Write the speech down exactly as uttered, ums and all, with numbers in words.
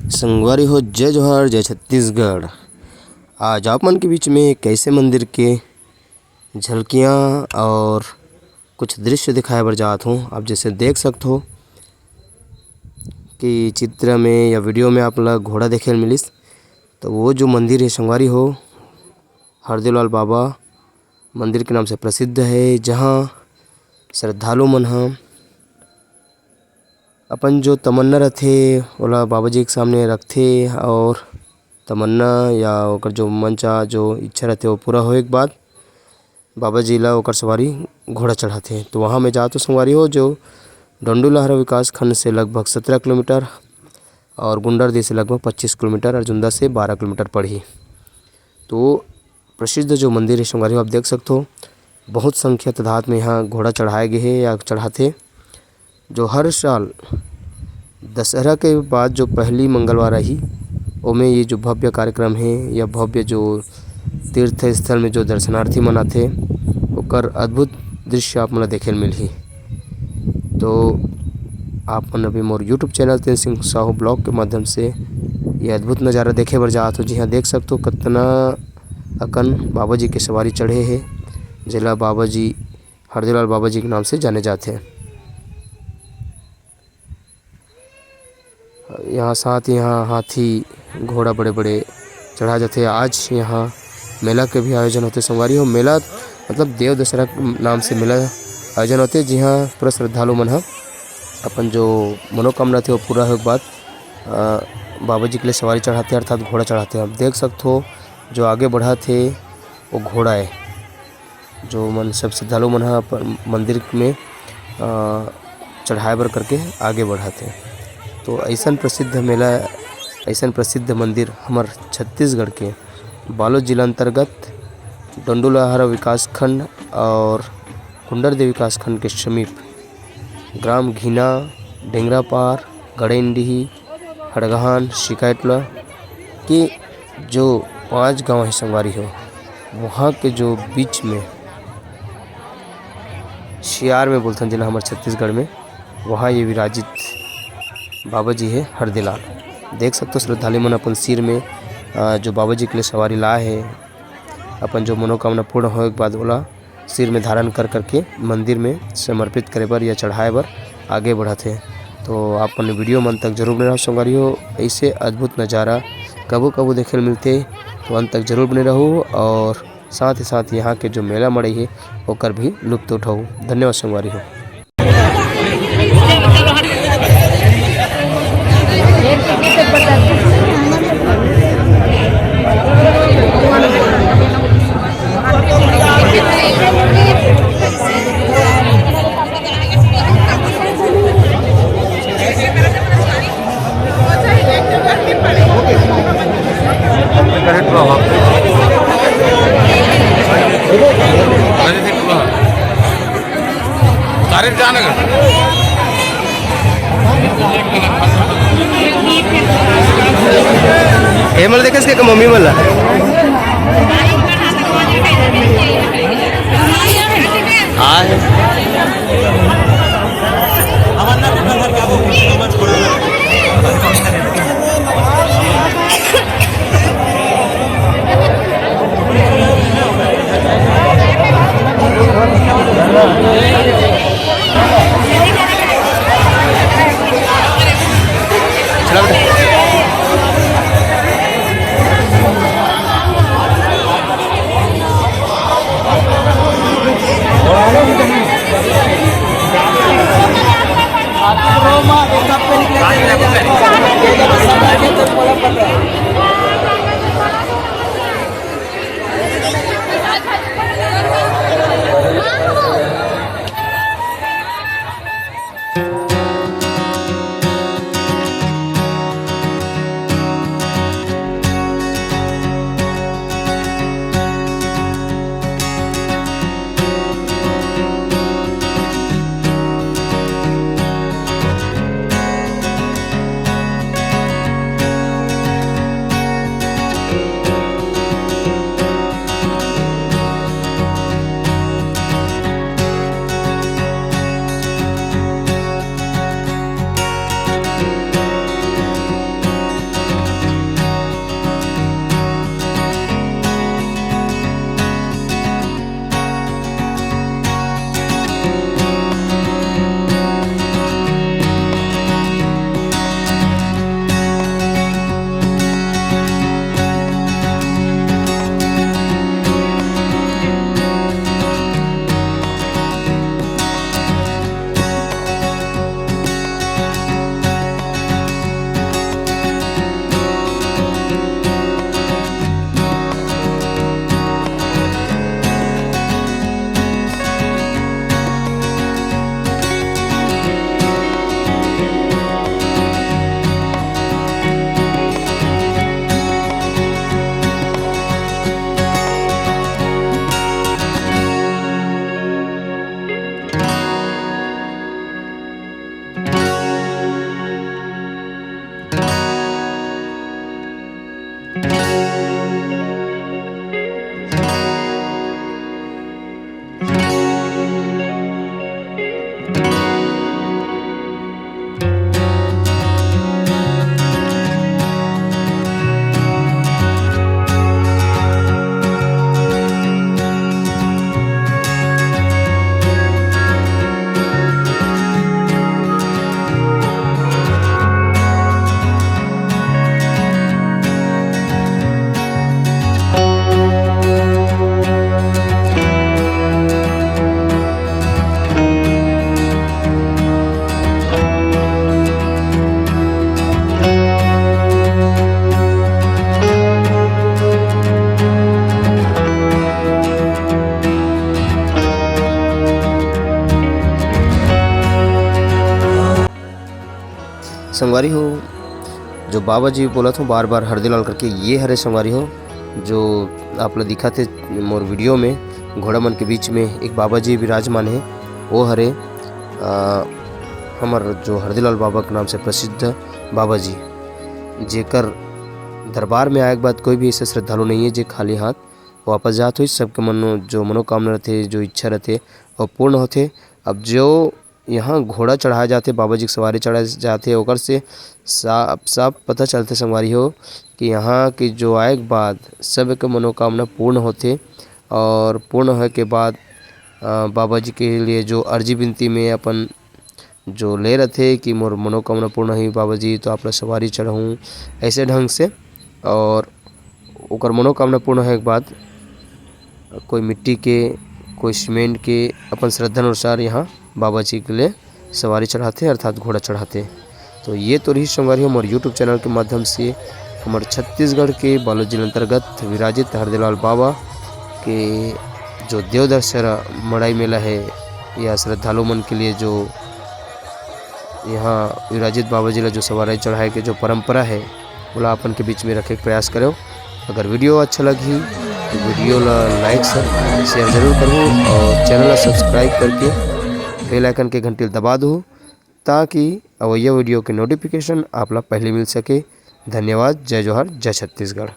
संगवारी हो, जय जोहार, जय छत्तीसगढ़। आज आप मन के बीच में एक ऐसे मंदिर के झलकियाँ और कुछ दृश्य दिखाए बर जात हूँ। आप जैसे देख सकत हो कि चित्र में या वीडियो में आप ला घोड़ा देखे ल मिलिस, तो वो जो मंदिर है संगवारी हो, हरदेवलाल बाबा मंदिर के नाम से प्रसिद्ध है, जहाँ श्रद्धालु मन ह अपन जो तमन्ना रथे, ओला बाबा जी के सामने रखथे और तमन्ना या ओकर जो मन चाह, जो इच्छा रथे, वो पूरा होए के बाद बाबा जी ला ओकर सवारी घोड़ा चढ़ाथे। तो वहाँ मैं जात हो संगवारी हो, जो डंडू लहरा विकास खंड से लगभग सत्रह किलोमीटर और गुंडरदेही से लगभग पच्चीस किलोमीटर और जुंदा से बारह किलोमीटर पड़ही। तो प्रसिद्ध जो मंदिर है संगवारी हो, आप देख सकत हो, बहुत संख्या तादाद में यहाँ घोड़ा चढ़ाए गे हे या चढ़ाथे। जो हर साल दशहरा के बाद जो पहली मंगलवार आही, ओमे ये जो भव्य कार्यक्रम है या भव्य जो तीर्थ स्थल में जो दर्शनार्थी मन आथे, ओकर अद्भुत दृश्य आप मन ला देखे ल मिलही। तो आप मन अभी मोर YouTube चैनल तेन सिंह साहू ब्लॉग के माध्यम से ये अद्भुत नज़ारा देखे बर जात हो। जी हाँ, देख सकत हो कतना अकन बाबा जी के सवारी चढ़े हे, जेला बाबा जी हरदेवलाल बाबा जी के नाम से जाने जाथे। यहाँ साथ यहाँ हाथी घोड़ा बड़े बड़े चढ़ा जाथे। आज यहाँ मेला के भी आयोजन होथे संगवारी हो। मेला मतलब देव दशहरा नाम से मेला आयोजन होथे, जिहाँ पूरा श्रद्धालु मन ह अपन जो मनोकामना थे वो पूरा होए के बाद अ, बाबा जी के लिए सवारी चढ़ाथे अर्थात घोड़ा चढ़ाथे। आप देख सकत हो जो आगे बढ़त हे वो घोड़ा है, जो मन सब श्रद्धालु मन ह अपन मंदिर में अ, चढ़ाए बर करके आगे बढ़त हे। तो ऐसन प्रसिद्ध मेला, ऐसन प्रसिद्ध मंदिर हमर छत्तीसगढ़ के बालोद जिला अंतर्गत डंडू लहरा विकास खंड और गुंडरदेही विकास खंड के समीप ग्राम घिना, डेंगरापार, गड़ेंडीही, हड़गहान, शिकायतला के जो पांच गांव है संगवारी हो, वहाँ के जो बीच में सियार में बोलथन, जेला हमर छत्तीसगढ़ में, वहाँ ये विराजित बाबा जी है हरदेलाल। देख सकते हो श्रद्धालु मन अपन सिर में अ, जो बाबा जी के लिए सवारी लाए है, अपन जो मनोकामना पूर्ण होए के बाद ओला सिर में धारण कर करके मंदिर में समर्पित करे बर या चढ़ाए बर आगे बढ़त हे। तो आप मन वीडियो में अंत तक जरूर बने रहो संगवारी हो, ऐसे अद्भुत नज़ारा कबो कबो देखे ल मिलथे। तो अंत तक जरूर बने रहो और साथ ही साथ यहाँ के जो मेला मड़ई हे ओकर भी लुत्फ उठाओ। धन्यवाद संगवारी हो। ए, मला देखेस के मम्मी मला। हाँ है। संगवारी हो, जो बाबा जी बोलत हूँ बार बार हरदीलाल करके, ये हरे संगवारी हो, जो आप ला दिखत हे मोर वीडियो में, घोड़ा मन के बीच में एक बाबा जी विराजमान हे। वो हरे, आ, हमर जो हरदीलाल बाबा के नाम से प्रसिद्ध बाबा जी, जेकर दरबार में आए के बाद कोई भी ऐसे श्रद्धालु नहीं है जे खाली हाथ वापस जात होही। सबके मनो-, जो मनोकामना रथे, जो इच्छा रथे, वो पूर्ण होथे। अब जो यहाँ घोड़ा चढ़ाए जाथे, बाबा जी के सवारी चढ़ाए जाथे, ओकर से साफ, साफ पता चलथे संगवारी हो कि यहाँ के जो आए के बाद सबके मनोकामना पूर्ण होथे। और पूर्ण होए के बाद, अ, बाबा जी के लिए जो अर्जी विनती में अपन जो ले रथे कि मोर मनोकामना पूर्ण होही बाबा जी, तो आप ला सवारी चढ़ाहूँ, ऐसे ढंग से। और ओकर मनोकामना पूर्ण होए के बाद कोई मिट्टी के, कोई सीमेंट के, अपन श्रद्धा अनुसार यहाँ बाबा जी के लिए सवारी चढ़ाथे, अर्थात घोड़ा चढ़ाथे। तो ये तो रही संगवारी हो मोर YouTube चैनल के माध्यम से हमर छत्तीसगढ़ के बालोद जिला अंतर्गत विराजित हरदीलाल बाबा के जो देवदरसेरा मड़ई मेला है, या श्रद्धालु मन के लिए जो यहाँ विराजित बाबा जी ला जो सवारी चढ़ाए के जो परंपरा है, ओला अपन के बीच में रखे के प्रयास करेव। अगर वीडियो अच्छा लगही तो वीडियो ला लाइक, शेयर जरूर करहू और चैनल ला सब्सक्राइब करके बेल आइकन के घंटी ला दबा दू, ताकि अवैया वीडियो के नोटिफिकेशन आप ला पहले मिल सके। धन्यवाद। जय जोहार, जय छत्तीसगढ़।